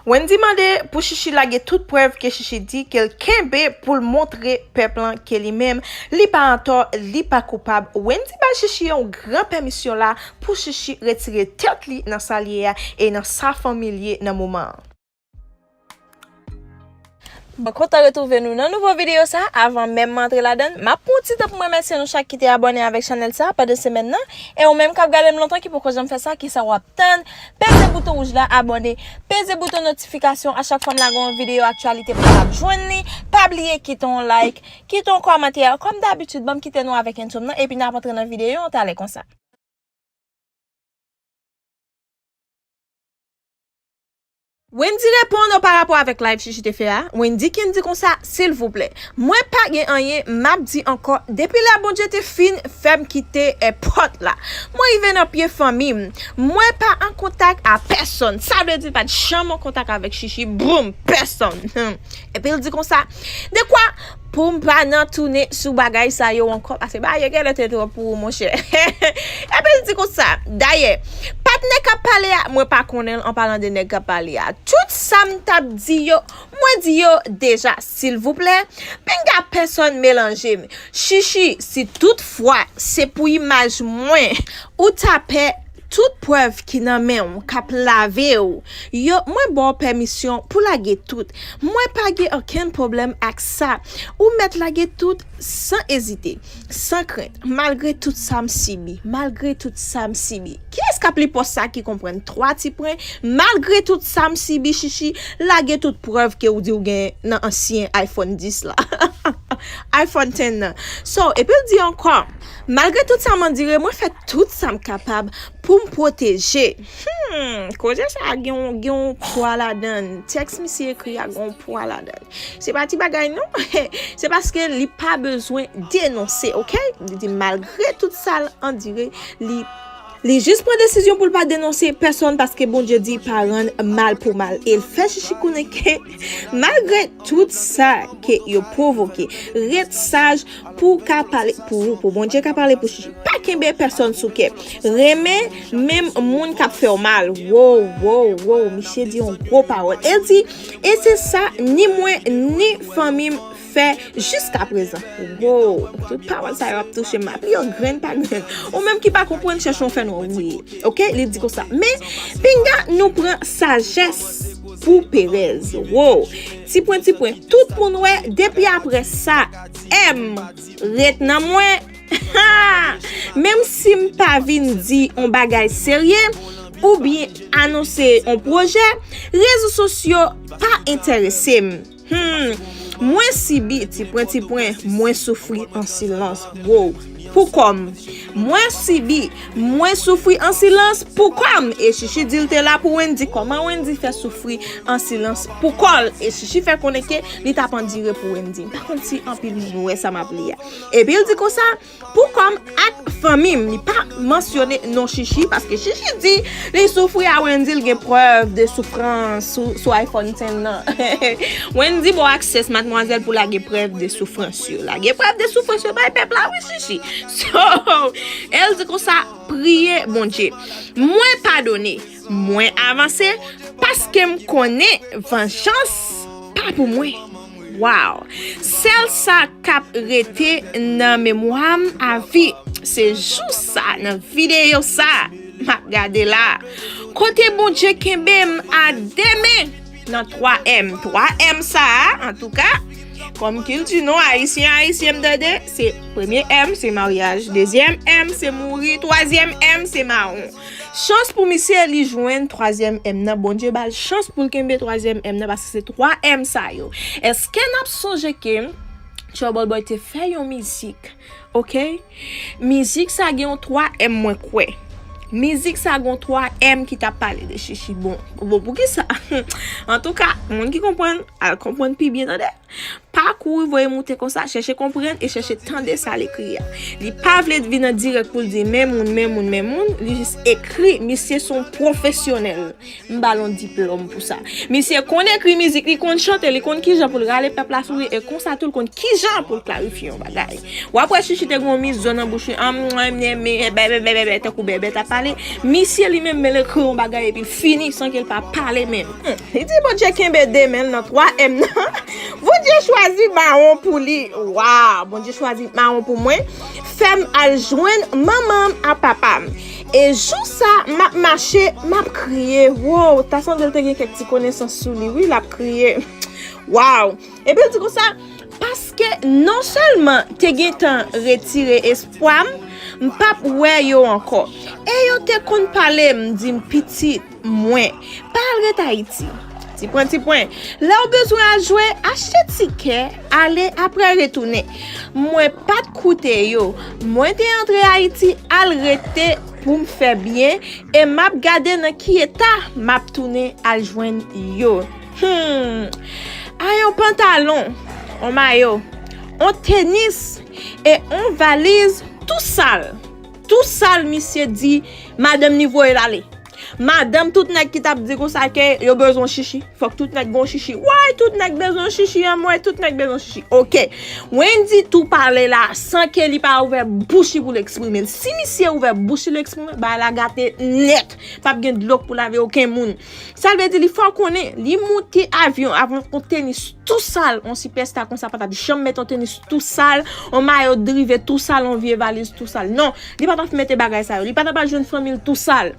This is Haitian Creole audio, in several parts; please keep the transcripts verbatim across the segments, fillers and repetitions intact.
Wendy mande pou Chichi lage tout prèv ke Chichi di ke l kenbe pou l montre pèp lan ke li menm, li pa antò, li pa koupab. Wendy bay Chichi yon gran pèmisyon la pou Chichi retire tèt li nan sa l ye a e nan sa fanmi l ye nan moman an. Mwen kontan retwouve nou nan nouvo videyo sa. Avan menm mwen antre ladan l, m ap pran yon ti tan pou m remèsye nou chak ki te abòne avèk chanèl sa pandan semèn nan. E ou menm k ap gade m lontan ki poko janm fè sa, kisa w ap tann? Peze bouton wouj la, abòne. Peze bouton notifikasyon, a chak fwa m lage yon videyo aktyalite pou w ap jwenn li. Pa bliye kite yon like, kite yon kòmantè. Kòm dabitid, ban m kite nou avèk entwo m nan, epi n ap antre nan videyo an talè konsa. Wendy reponn pa rapò avèk live Chichi te fè a. Wendy ki di konsa, silvouplè, mwen pa gen anyen, m ap di ankò, depi lè Bondye te fin fè m kite, eh, pòt la, mwen rive nan pye fanmi m. Mwen pa an kontak a pèsonn. Sa vle di pa t janm an kontak avèk Chichi. Boum, pèsonn. Hmm. Epi l di konsa, dekwa pou m pa nan tounen sou bagay sa yo ankò, paske bagay yo genlè te twòp pou ou, monchè. Epi l di konsa, dayè, patnè k ap pale a, mwen pa konnen l, an palan de nèg k ap pale a. Tout sa m t ap di yo, mwen di yo deja, silvouplè, pinga pèsonn melanje m. Chichi, si tout fwa se pou imaj mwen ou ta pè, tout prèv ki nan men w k ap lave w yo, mwen ba w pèmisyon pou lage tout. Mwen pa gen okenn pwoblèm ak sa. Ou mèt lage tout san ezite, san krent, malgre tout sa m sibi, malgre tout sa m sibi. Kiyès k ap li pòs sa ki konprann twa ti pwen? Malgre tout sa m sibi, Chichi, lage tout prèv ke w di w gen nan ansyen iPhone dis la. iPhone ten nan. So, epi l di ankò, malgre tout sa m andire, mwen fè tout sa m kapab pou m pwoteje. Hmm, koze sa a gen yon, gen yon pwa ladan l. Tèks misye ekri a gen yon pwa ladan l. Se pa ti bagay non. Se paske li pa bezwen denonse, oke? Li di malgre tout sa l andire, li, li jis pran desizyon pou l pa denonse pèsonn paske Bondye di pa rann mal pou mal. E l fè Chichi konnen ke malgre tout sa ke yo pwovoke, ret saj pou w ka pale pou ou, pou Bondye ka pale pou Chichi. Pa kenbe pèsonn sou kè. Renmen menm moun k ap fè w mal. Wow, wow, wow, misye di yon gwo pawòl. E l di, e se sa, ni mwen, ni fanmi m fè jiska prezan. Wow, tout pawòl sa yo ap touche m. M ap li yo grenn pa grenn. Ou menm ki pa konprann, chèche yon fènwa w ye. Oke, li di konsa. Men, pinga nou pran sajès pou perèz. Wow, ti pwen, ti pwen. Tout moun wè, depi apre sa, M ret nan mwen. Menm si m pa vin di yon bagay serye oubyen anonse yon pwojè, rezo sosyo pa enterese m. Hmm. Mwen sibi, ti pwen, ti pwen, mwen soufri an silans. Wow. Pou kò m. Mwen sibi, mwen soufri an silans pou kò m. E Chichi di l te la pou Wendy. Kòman Wendy fè soufri an silans pou kò l? E Chichi fè konnen ke li t ap andire pou Wendy. M pa konn si anpil moun wè sa m ap li a. Epi l di konsa, pou kò m ak fanmi m, li pa mansyone non Chichi, paske Chichi di li soufri a Wendy, l gen prèv de soufrans sou, sou iPhone ten nan. Wendy ba w aksès, madmwazèl, pou lage prèv de soufrans yo. Lage prèv de soufrans yo bay pèp la, wi, Chichi. So, el di konsa, priye Bondye. Mwen padone, mwen avanse, paske m konnen vanjans pa pou mwen. Wow! Sèl sa k ap rete nan memwa m avi, se jou sa nan videyo sa m ap gade la. Kote Bondye kenbe m a de men nan twa M. Twa M sa a, antouka, kòm kilti nou, ayisyen, ayisyen m tande, se premye M, se maryaj, dezyèm M, se mouri, twazyèm M, se mawon. Chans pou misye, li jwenn twazyèm M nan. Bondye ba l chans pou l kenbe twazyèm M nan, paske se twa M sa yo. Èske n ap sonje ke Trouble Boy te fè yon mizik, oke? Mizik sa gen yon twa M, mwen kwè. Mizik sa gen yon twa M ki t ap pale de Chichi. Bon, bon, poukisa? Antouka, moun ki konprann, al konprann pi byen, tande. pa kouri voye moute konsa, chèche konprann e chèche tande sa l ekri a. Li pa vle vin an dirèk pou l di men moun, men moun, men moun, li jis ekri, misye se yon pwofesyonèl. M ba l yon diplòm pou sa. Misye konn ekri mizik, li konn chante, li konn kijan pou l rale pèp la sou li, e konsa tou l konn kijan pou l klarifye yon bagay. W ap wè Chichi te gen yon mizo nan bouch li, an mwen, mwen, mwen, bèbè, bèbè, tankou bèbè t ap pale. Misye li menm, men l ekri yon bagay epi l fini san ke l pa pale menm. Hmm. Li di Bondye kenbe de men l nan twa M nan. Bondye chwazi mawon pou li. Waw, Bondye chwazi mawon pou mwen. Fè m al jwenn manman m ak papa m. E jou sa, m ap mache, m ap kriye. Wow, ta sanble l te gen kèk ti konesans sou li, wi, l ap kriye. Waw. Epi l di konsa, paske non sèlman te gentan retire espwa m, m p ap wè yo ankò. E yo te konn pale m, di m, pitit mwen, pa al ret Ayiti. Ti pwen, ti pwen. Lè w bezwen al jwe, achte tikè, ale, apre retounen. Mwen pa t koute yo. Mwen te antre Ayiti, al rete pou m fè byen, e m ap gade nan ki eta m ap tounen al jwenn yo. Hmm. A yon pantalon, on mayo, on tenis e on valiz tou sal. Tou sal, misye di, madanm ni voye l ale. Madanm tout nèg ki t ap di konsa ke yo bezwen chichi. Fòk tout nèg gon chichi. Way, tout nèg bezwen chichi, anmwey, tout nèg bezwen chichi. Oke. Wendy tou pale la, san ke li pa ouvè bouch li pou l eksprime l. Si misye ouvè bouch li eksprime l, bagay la gate nèt. P ap gen dlo k pou lave okenn moun. Sa l vle di, li fè w konnen, li moute avyon avèk yon tenis tou sal, yon sipèsta konsa pa t ap janm met yon tenis tou sal, yon mayo drive tou sal, yon vye valiz tou sal. Non, li pa t ap mete bagay sa yo. Li pa t ap al jwenn fanmi l tou sal.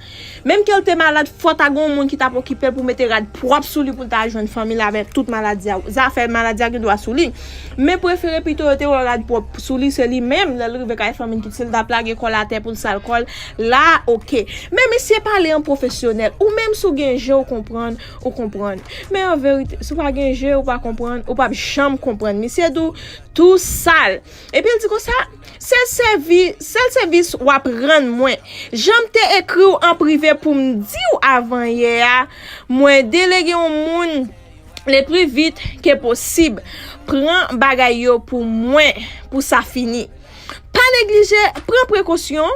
Menm ke l te malad, fò ta gen yon moun ki t ap okipe l pou mete rad pwòp sou li pou l ta jwenn fanmi l avèk tout maladi a. Zafè maladi a gen dwa sou li. Men prefere pito yo te wè rad pwòp sou li, se li menm, lè l rive kay fanmi l, kit si l t ap lage kò l atè pou l sal kò l, la, oke. Men misye pale an pwofesyonèl. Ou menm si w gen je w konprann, ou konprann. Men an verite, si w pa gen je, ou pa konprann, ou p ap janm konprann. Misye di w tou sal. Epi l di konsa, sèl sèvi, sèl sèvis w ap rann mwen. Jan m te ekri w an prive pou m di w avan yè a, mwen delege yon moun le pli vit ke posib. Pran bagay yo pou mwen, pou sa fini. Pa neglije, pran prekosyon,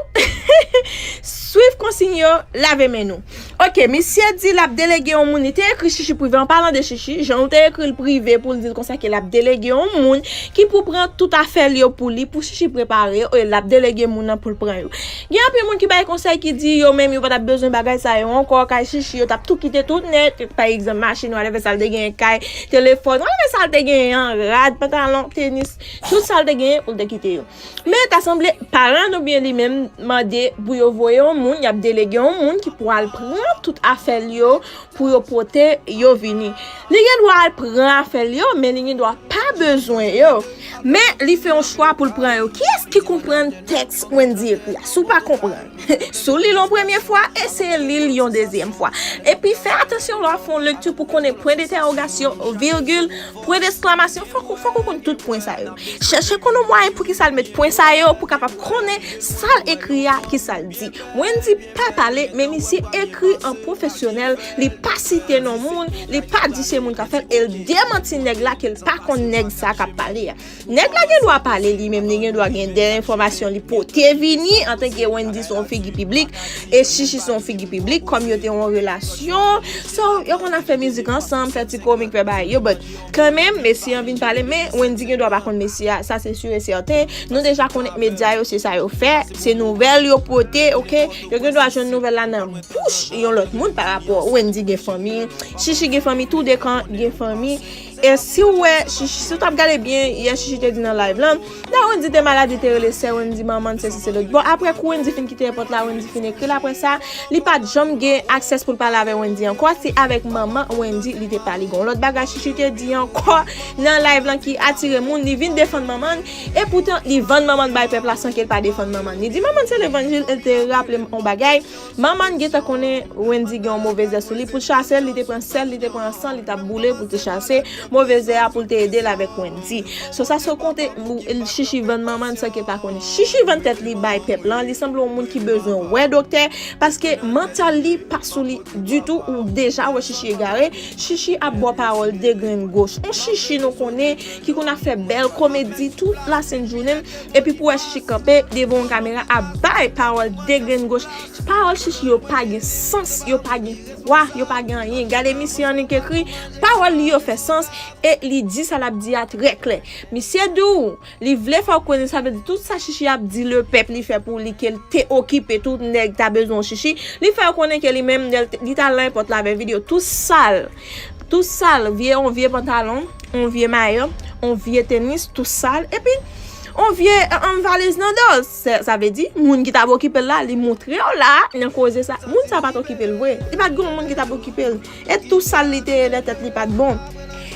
swiv konsiy yo, lave men nou. Oke, misye di l ap delege yon moun, li te ekri Chichi prive, an palan de Chichi, jan w te ekri l prive pou l di l konsa ke l ap delege yon moun ki pou pran tout afè l yo pou li, pou Chichi prepare yo, e l ap delege moun nan pou l pran yo. Gen anpil moun ki bay konsèy ki di yo menm yo pa t ap bezwen bagay sa yo ankò, kay Chichi yo t ap tou kite tout nèt, pa egzanp, machin, whatever sa l te genyen, kay, telefòn, whatever sa l te genyen an, rad, pantalon, tenis, tout sa l te genyen pou l te kite yo. Men ta sanble paran oubyen li menm mande pou yo voye yon moun, y ap delege yon moun ki pou al pran tout afè l yo pou yo pote yo vini. Li gen dwa al pran afè l yo, men li gen dwa pa bezwen yo. Men li fè yon chwa pou l pran yo. Kiyès ki konprann tèks Wendy ekri a? Si w pa konprann, si w li l yon premye fwa, eseye li l yon dezyèm fwa. Epi fè atansyon lè w ap fè yon lekti pou konnen pwen dentèwogasyon, vigil, pwen desklamasyon, fòk ou, fòk ou konn tout pwen sa yo. Chèche konn yon mwayen pou ki sa l met pwen sa yo, pou kapab konnen sa l ekri a, ki sa l di. Wendy pa pale, men misye ekri an pwofesyonèl, li pa site non moun, li pa di se moun k ap fè l, e l demanti nèg la ke l pa konn nèg sa k ap pale a. Nèg la gen dwa pale li menm, li gen dwa gen de enfòmasyon li pote vini, antanke Wendy se yon figi piblik, e Chichi se yon figi piblik, kòm yo te yon relasyon. So, yo konn ap fè mizik ansanm, fè ti komik, fè bagay yo, but kanmenm, mesye an vin pale, men Wendy gen dwa pa konn mesye a, sa se si e sèten. Nou deja konnen medya yo, se sa yo fè, se nouvèl yo pote, oke? Yo gen dwa jwenn nouvèl la nan bouch yon lòt moun pa rapò Wendy gen fanmi, Chichi gen fanmi, tou de kan gen fanmi. E si w wè, Chichi, si w t ap gade byen, yè Chichi te di nan live lan, lè Wendy te malad, li te rele sè Wendy, manman l, sesi, selo. Bon, apre kou Wendy fin kite èpòt la, Wendy fin ekri l, apre sa, li pa t janm gen access pou l pale avè Wendy ankò. Se avèk manman Wendy li te pale. Gon lòt bagay Chichi te di ankò nan live lan ki atire moun, li vin defann manman l, e poutan li vann manman l bay pèp la san ke l pa defann manman l. Li di manman l se levanjil, e l te raple m yon bagay. Manman l gentan konnen Wendy gen yon move zè sou li. Pou l chase l, li te pran sèl, li te pran san, li t ap boule pou l te chase. move zè a pou l te ede l avèk Wendy. So sa se w konte Chichi vann manman l san ke l pa konnen. Chichi vann tèt li bay pèp lan, li sanble yon moun ki bezwen wè doktè, paske mantal li pa sou li ditou, ou deja wè Chichi egare. Chichi ap ba w pawòl de grenn goch. On Chichi nou konnen ki konn ap fè bèl komedi tout lasent jounen, epi pou wè Chichi kanpe devan yon kamera ap bay pawòl de grenn goch. Pawòl Chichi yo pa gen sans, yo pa gen pwa, yo pa gen anyen. Gade misye annik ekri, pawòl li yo fè sans, e li di sa l ap di a trè klè. Misye di w, li vle fè w konnen, sa vle di tout sa Chichi ap di lepèp li fè pou li, ke l te okipe, tout nèg ta bezwen w Chichi. Li fè w konnen ke li menm, lè l te- li t al nan èpòt la avèk videyo tou sal. Tou sal, vye, on vye pantalon, on vye mayo, on vye tenis, tou sal. Epi, on vye, an, valiz nan do l. Sa, sa vle di, moun ki t ap okipe l la, li montre w la, nan koze sa. Moun sa pa t okipe l vre. Li pa t gen yon moun ki t ap okipe l. E tou sal li te ye lè tèt li pa t bon.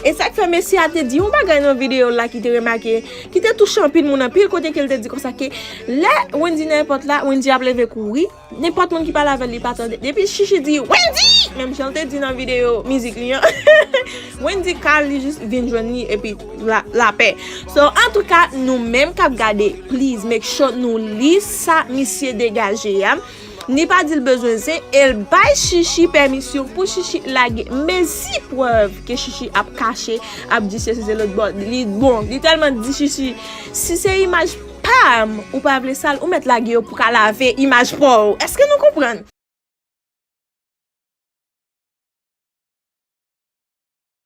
E sa k fè mesye a te di yon bagay nan videyo la ki te remake, ki te touche anpil moun, anpil kote ke l te di konsa ke lè Wendy nan èpòt la, Wendy ap leve kouri. Nenpòt moun ki pale avè l, li pa tande. Depi Chichi di, "Wendy!" Menm jan l te di nan videyo mizik li an. Wendy kal, li jis vin jwenn li epi la, lapè. So, antouka, nou menm k ap gade, please make sure nou li sa misye degaje a. Li pa di l bezwen zen, e l bay Chichi pèmisyon pou Chichi lage. Mezi prèv ke Chichi ap kache, ap di sesi se lòt bò. Li bon, li tèlman di Chichi, si se imaj pa m, ou pa vle sal, ou mèt lage yo pou ka lave imaj pa w. Èske nou konprann?